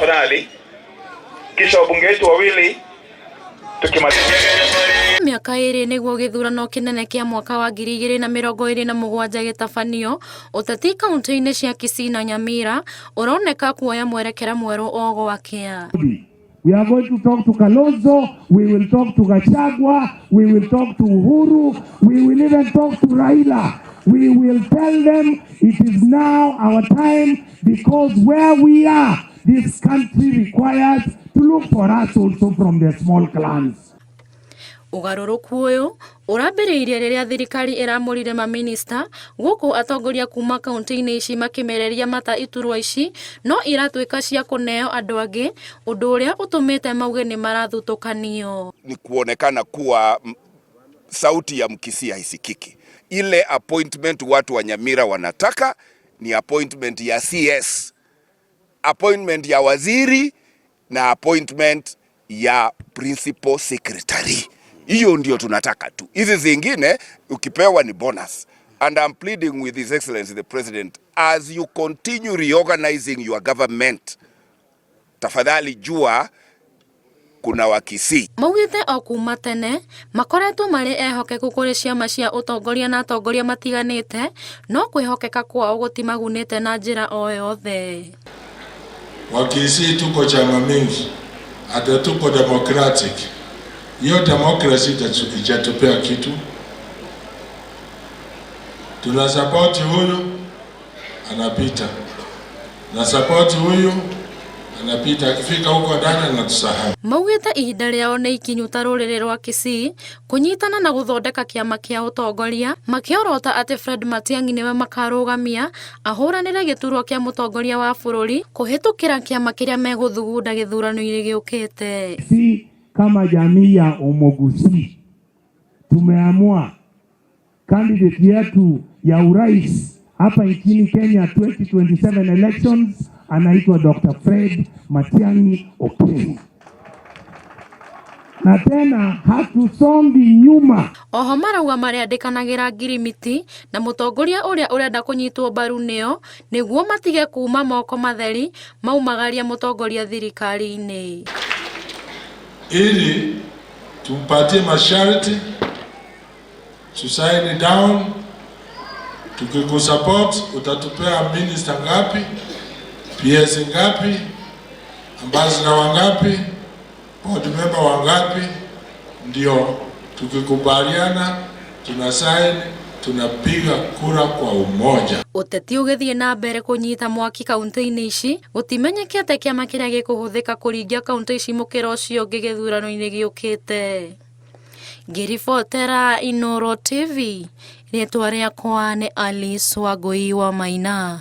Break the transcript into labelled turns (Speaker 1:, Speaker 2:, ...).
Speaker 1: Tafadhali, kisha wabunge wetu wawili tukimalizia.
Speaker 2: Mĩaka 2 nĩguo gĩthurano kĩnene kĩa mwaka wa 2027 gĩtabanio, ũteti kaunti-inĩ cia Kisii na Nyamira ũroneka kuoya mwerekera mwerũ o gwakĩa.
Speaker 3: We are going to talk to Kalonzo, we will talk to Gachagua, we will talk to Uhuru, we will even talk to Raila. We will tell them it is now our time because where we are, this country requires to look for us also from the small clans.
Speaker 2: Ũgarũrũku ũyũ ũrambĩrĩirie rĩrĩa thirikari ĩramũrire mamĩnĩsta gũkũ atongoria kuma kaunti-inĩ ici makĩmereria mata iturwa ici no iratuĩka cia kũneo andũ angĩ, ũndũ ũrĩa ũtũmĩte mauge nĩ marathutũkanio.
Speaker 4: Ni kuonekana kuwa sauti ya Mkisii haisikiki. Ile appointment watu wa Nyamira wanataka ni appointment ya CS, appointment ya waziri na appointment ya principal secretary. Hiyo ndio tunataka tu. Hizi zingine ukipewa ni bonus. And I'm pleading with His Excellency the President, as you continue reorganizing your government, tafadhali jua kuna Wakisii.
Speaker 2: Maugĩte o kuma tene makoretwo marĩ ehokeku kũrĩ ciama cia ũtongoria na atongoria matiganĩte, no kwĩhokeka kwao gũtimagunĩte na njĩra o yothe.
Speaker 5: Wakisii tuko chama mingi, hata tuko democratic. Hiyo democracy ijatupea kitu. Tuna support huyu anapita, na support huyu anapita, akifika huko ndani anatusahau.
Speaker 2: Maugĩte ihinda rĩao nĩ ikinyu ta rũrĩrĩ rwa Kisii kũnyitana na gũthondeka kĩama kĩa ũtongoria, makĩorota atĩ Fred Matiang'i nĩwe makarũgamia ahũranĩre gĩturwa kĩa mũtongoria wa bũrũri kũhĩtũkĩra kĩama kĩrĩa megũthugunda gĩthurano-inĩ gĩũkĩte.
Speaker 3: Si kama jamii ya Omogusi tumeamua candidate yetu ya urais hapa nchini Kenya 2027 elections anaitwa Dr. Fred Matiang'i Okengo, na tena hatusongi nyuma.
Speaker 2: Oho marauga marĩandĩkanagĩra ngirimiti na mũtongoria ũrĩa ũrenda kũnyitwo mbaru nĩo nĩguo matige kuma moko matheri maumagaria mũtongoria thirikari-inĩ.
Speaker 5: Ili tumpatie masharti, tusaini down. Tukikusupport utatupea minister ngapi, PS ngapi, ambassador wangapi, board member wangapi, ndio tukikubaliana tuna sign, tunapiga kura kwa umoja.
Speaker 2: Ũteti ũgĩthiĩ na mbere kũnyita mwaki kaunti-inĩ ici, gũtimenyekete kĩama kĩrĩa gĩkũhũthĩka kũringia kaunti ici mũkĩra ũcio ũngĩ gĩthurano-inĩ gĩũkĩte. Ngĩribotera Inooro TV, rĩtwa rĩakwa nĩ Alice Wangui wa Maina.